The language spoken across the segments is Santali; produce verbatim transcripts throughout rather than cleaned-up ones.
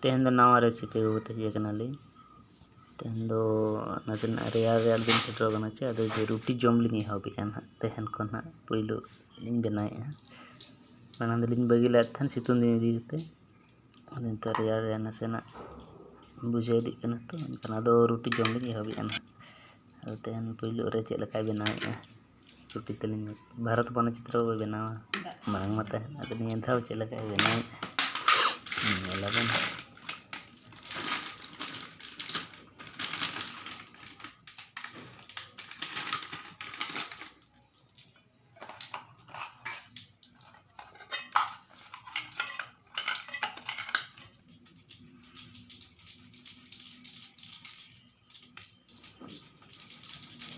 ᱛᱮᱦᱮᱧ ᱫᱚ ᱱᱟᱣᱟ ᱨᱮᱥᱤᱯᱤ ᱟᱹᱜᱩ ᱠᱟᱛᱮ ᱦᱮᱡ ᱟᱠᱟᱱᱟᱞᱤᱧ᱾ ᱛᱮᱦᱮᱧ ᱫᱚ ᱱᱟᱥᱮᱱᱟᱜ ᱨᱮᱭᱟᱲ ᱨᱮᱭᱟᱲ ᱫᱤᱱ ᱥᱮᱴᱮᱨᱚᱜ ᱠᱟᱱᱟ ᱪᱮ, ᱟᱫᱚ ᱡᱮ ᱨᱩᱴᱤ ᱡᱚᱢ ᱞᱤᱧ ᱮᱦᱚᱵᱮᱜᱼᱟ ᱱᱟᱦᱟᱜ᱾ ᱛᱮᱦᱮᱧ ᱠᱷᱚᱱ ᱱᱟᱦᱟᱜ ᱯᱳᱭᱞᱳ ᱞᱤᱧ ᱵᱮᱱᱟᱣᱮᱫᱼᱟ᱾ ᱢᱟᱲᱟᱝ ᱫᱚᱞᱤᱧ ᱵᱟᱹᱜᱤ ᱞᱮᱫ ᱛᱟᱦᱮᱱ ᱥᱤᱛᱩᱝ ᱫᱤᱱ ᱤᱫᱤ ᱠᱟᱛᱮ, ᱟᱫᱚ ᱱᱤᱛᱚᱜ ᱨᱮᱭᱟᱲ ᱨᱮᱭᱟᱲ ᱱᱟᱥᱮᱱᱟᱜ ᱵᱩᱡᱷᱟᱹᱣ ᱤᱫᱤᱜ ᱠᱟᱱᱟ, ᱛᱚ ᱮᱱᱠᱷᱟᱱ ᱟᱫᱚ ᱨᱩᱴᱤ ᱡᱚᱢ ᱞᱤᱧ ᱮᱦᱚᱵᱮᱜᱼᱟ ᱱᱟᱦᱟᱜ᱾ ᱟᱫᱚ ᱛᱮᱦᱮᱧ ᱯᱳᱭᱞᱳ ᱨᱮ ᱪᱮᱫ ᱞᱮᱠᱟᱭ ᱵᱮᱱᱟᱣᱮᱫᱼᱟ ᱨᱩᱴᱤ ᱛᱟᱹᱞᱤᱧ, ᱵᱷᱟᱨᱚᱛ ᱢᱟᱱᱪᱤᱛᱨᱚ ᱵᱚ ᱵᱮᱱᱟᱣᱟ, ᱢᱟᱲᱟᱝ ᱢᱟ ᱛᱟᱦᱮᱱ, ᱟᱫᱚ ᱱᱤᱭᱟᱹ ᱫᱷᱟᱣ ᱪᱮᱫ ᱞᱮᱠᱟᱭ ᱵᱮᱱᱟᱣᱮᱫᱼᱟ, ᱧᱮᱞ ᱟᱵᱚᱱ᱾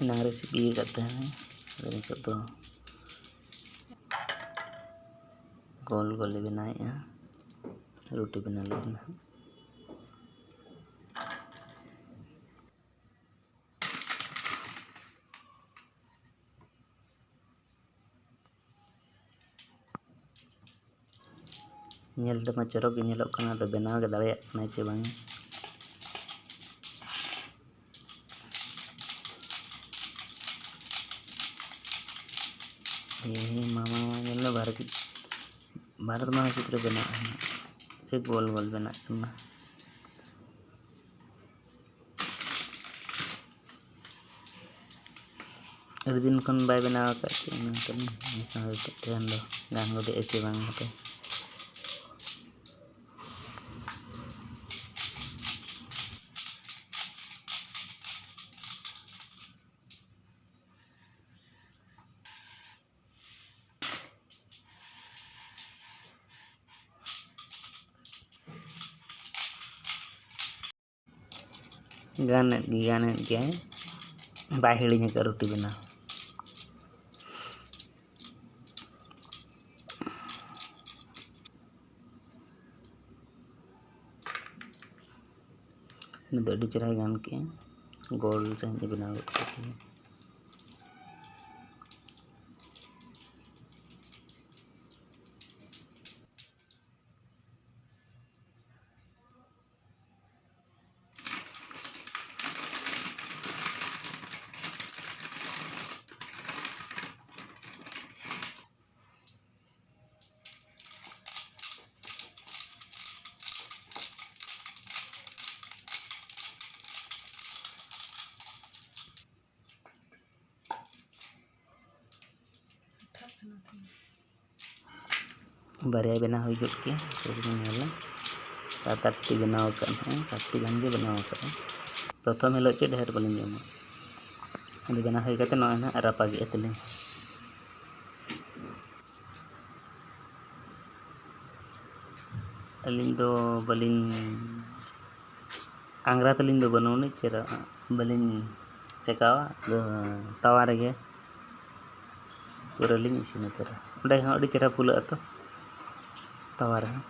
ᱮᱱᱟᱝ ᱨᱮ ᱥᱤᱯᱤ ᱟᱠᱟᱫ ᱛᱟᱦᱮᱱᱟ, ᱟᱫᱚ ᱱᱤᱛᱚᱜ ᱫᱚ ᱜᱳᱞ ᱜᱳᱞ ᱞᱮ ᱵᱮᱱᱟᱣᱮᱫᱼᱟ, ᱨᱩᱴᱤ ᱵᱮᱱᱟᱣ ᱞᱟᱹᱜᱤᱫ ᱱᱟᱦᱟᱜ᱾ ᱧᱮᱞ ᱛᱮᱢᱟ ᱪᱚᱨᱚᱠ ᱜᱮ ᱧᱮᱞᱚᱜ ᱠᱟᱱᱟ, ᱟᱫᱚ ᱵᱮᱱᱟᱣ ᱜᱮ ᱫᱟᱲᱮᱭᱟᱜ ᱠᱟᱱᱟᱭ ᱪᱮ ᱵᱟᱝ? ᱦᱮᱸ, ᱢᱟᱢᱟ, ᱢᱟᱢᱟ, ᱧᱮᱞ ᱢᱮ, ᱵᱷᱟᱨᱚᱛ, ᱵᱷᱟᱨᱚᱛ ᱢᱟᱱᱪᱤᱛᱨᱚ ᱵᱮᱱᱟᱜ ᱠᱟᱱᱟ, ᱥᱮ ᱜᱳᱞ ᱜᱳᱞ ᱵᱮᱱᱟᱜ ᱠᱟᱱᱟ᱾ ᱟᱹᱰᱤ ᱫᱤᱱ ᱠᱷᱚᱱ ᱵᱟᱭ ᱵᱮᱱᱟᱣ ᱟᱠᱟᱫ ᱪᱮᱫ ᱢᱮᱱᱛᱮ, ᱮᱱᱠᱷᱟᱱ ᱛᱮᱦᱮᱧ ᱫᱚ ᱜᱟᱱ ᱜᱚᱫᱮᱜᱼᱟ ᱪᱮ ᱵᱟᱝ ᱦᱟᱯᱮ᱾ ᱜᱟᱱᱮᱫ ᱜᱮ, ᱜᱟᱱᱮᱫ ᱜᱮᱭᱟᱭ, ᱵᱟᱭ ᱦᱤᱲᱤᱧ ᱟᱠᱟᱫ ᱨᱩᱴᱤ ᱵᱮᱱᱟᱣ᱾ ᱩᱱᱤ ᱫᱚ ᱟᱹᱰᱤ ᱪᱮᱦᱨᱟᱭ ᱜᱟᱱ ᱠᱮᱜᱼᱟ, ᱜᱳᱞ ᱥᱟᱺᱦᱤᱡ ᱮ ᱵᱮᱱᱟᱣ ᱜᱚᱫ ᱠᱮᱫ ᱛᱤᱧᱟᱹ᱾ ᱵᱟᱨᱭᱟ ᱵᱮᱱᱟᱣ ᱦᱩᱭ ᱜᱚᱫ ᱠᱮᱭᱟ᱾ ᱛᱚᱵᱮ ᱵᱚᱱ ᱧᱮᱞᱟ, ᱥᱟᱛ ᱟᱴ ᱴᱤ ᱵᱮᱱᱟᱣ ᱟᱠᱟᱫ ᱱᱟᱦᱟᱜ, ᱥᱟᱛ ᱴᱤ ᱜᱟᱱ ᱜᱮ ᱵᱮᱱᱟᱣ ᱟᱠᱟᱫᱼᱟ᱾ ᱯᱨᱚᱛᱷᱚᱢ ᱦᱤᱞᱳᱜ ᱪᱮᱫ ᱰᱷᱮᱨ ᱵᱟᱹᱞᱤᱧ ᱡᱚᱢᱟ, ᱟᱫᱚ ᱵᱮᱱᱟᱣ ᱦᱩᱭ ᱠᱟᱛᱮ ᱱᱚᱜᱼᱚᱭ ᱱᱟᱦᱟᱜ ᱨᱟᱯᱟᱜᱮᱫᱼᱟ ᱛᱟᱹᱞᱤᱧ᱾ ᱟᱹᱞᱤᱧ ᱫᱚ ᱵᱟᱹᱞᱤᱧ, ᱟᱝᱜᱽᱨᱟ ᱛᱟᱹᱞᱤᱧ ᱫᱚ ᱵᱟᱹᱱᱩᱜ ᱟᱹᱱᱤᱡ, ᱪᱮᱫᱟᱜ ᱵᱟᱹᱞᱤᱧ ᱥᱮᱠᱟᱣᱟ, ᱟᱫᱚ ᱛᱟᱣᱟ ᱨᱮᱜᱮ ᱯᱩᱨᱟᱹ ᱞᱤᱧ ᱤᱥᱤᱱ ᱩᱛᱟᱹᱨᱟ᱾ ᱚᱸᱰᱮ ᱦᱚᱸ ᱟᱹᱰᱤ ᱪᱮᱦᱨᱟ ᱯᱷᱩᱞᱟᱹᱜᱼᱟ ᱛᱚ, ᱛᱟᱣᱟ ᱨᱮᱦᱚᱸ᱾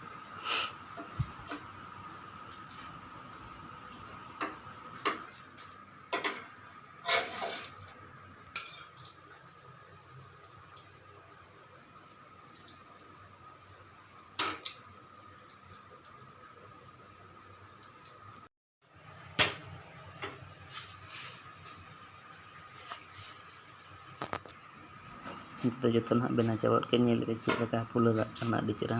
ᱱᱤᱛᱚᱜ ᱫᱚ ᱡᱚᱛᱚ ᱱᱟᱦᱟᱜ ᱵᱮᱱᱟᱣ ᱪᱟᱵᱟ ᱜᱚᱫ ᱠᱮᱫ, ᱧᱮᱞ ᱯᱮ ᱪᱮᱫ ᱞᱮᱠᱟ ᱯᱷᱩᱞᱟᱹ ᱫᱟᱜ ᱠᱟᱱᱟ ᱟᱹᱰᱤ ᱪᱮᱦᱨᱟ᱾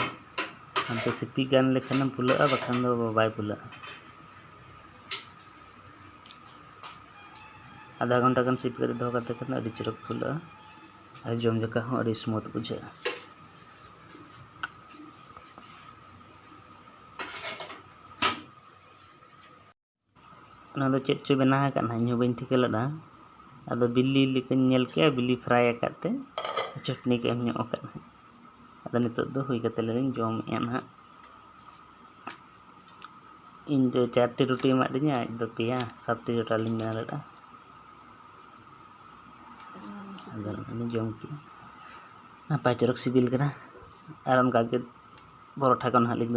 ᱦᱟᱱᱛᱮ ᱥᱤᱯᱤ ᱜᱟᱱ ᱞᱮᱠᱷᱟᱱᱮᱢ ᱯᱷᱩᱞᱟᱹᱜᱼᱟ, ᱵᱟᱠᱷᱟᱱ ᱫᱚ ᱵᱟᱭ ᱯᱷᱩᱞᱟᱹᱜᱼᱟ᱾ ᱟᱫᱷᱟ ᱜᱷᱚᱱᱴᱟ ᱜᱟᱱ ᱥᱤᱯᱤ ᱠᱟᱛᱮ ᱫᱚᱦᱚ ᱠᱟᱛᱮ ᱠᱷᱟᱱ ᱫᱚ ᱟᱹᱰᱤ ᱪᱚᱨᱚᱠ ᱯᱷᱩᱞᱟᱹᱜᱼᱟ ᱟᱨ ᱡᱚᱢ ᱡᱚᱠᱷᱟ ᱦᱚᱸ ᱟᱹᱰᱤ ᱥᱢᱩᱛᱷ ᱵᱩᱡᱷᱟᱹᱜᱼᱟ᱾ ᱚᱱᱟ ᱫᱚ ᱪᱮᱫ ᱪᱚ ᱵᱮᱱᱟᱣ ᱟᱠᱟᱫ ᱱᱟᱦᱟᱜ, ᱤᱧ ᱦᱚᱸ ᱵᱟᱹᱧ ᱴᱷᱤᱠᱟᱹ ᱞᱮᱫᱟ᱾ ᱟᱫᱚ ᱵᱤᱞᱤ ᱞᱮᱠᱟᱧ ᱧᱮᱞ ᱠᱮᱜᱼᱟ, ᱵᱤᱞᱤ ᱯᱷᱨᱟᱭ ᱟᱠᱟᱫ ᱛᱮ ᱪᱟᱹᱴᱱᱤ ᱠᱚ ᱮᱢ ᱧᱚᱜ ᱟᱠᱟᱫ ᱱᱟᱦᱟᱜ᱾ ᱟᱫᱚ ᱱᱤᱛᱚᱜ ᱫᱚ ᱦᱩᱭ ᱠᱟᱛᱮ ᱞᱤᱧ ᱡᱚᱢᱮᱜᱼᱟ ᱱᱟᱦᱟᱜ᱾ ᱤᱧ ᱫᱚ ᱪᱟᱨᱴᱤ ᱨᱩᱴᱤ ᱮᱢᱟᱫᱤᱧᱟ, ᱟᱡ ᱫᱚ ᱯᱮᱭᱟ, ᱥᱟᱛᱴᱤ ᱴᱳᱴᱟᱞ ᱤᱧ ᱵᱮᱱᱟᱣ ᱞᱮᱫᱼᱟ᱾ ᱟᱫᱚ ᱱᱚᱜᱼᱚᱭ ᱞᱤᱧ ᱡᱚᱢ ᱠᱮᱜᱼᱟ, ᱱᱟᱯᱟᱭ ᱪᱚᱨᱚᱠ ᱥᱤᱵᱤᱞ ᱠᱟᱱᱟ᱾ ᱟᱨ ᱚᱱᱠᱟ ᱜᱮ ᱯᱚᱨᱚᱴᱷᱟ ᱠᱚ ᱱᱟᱦᱟᱜ ᱞᱤᱧ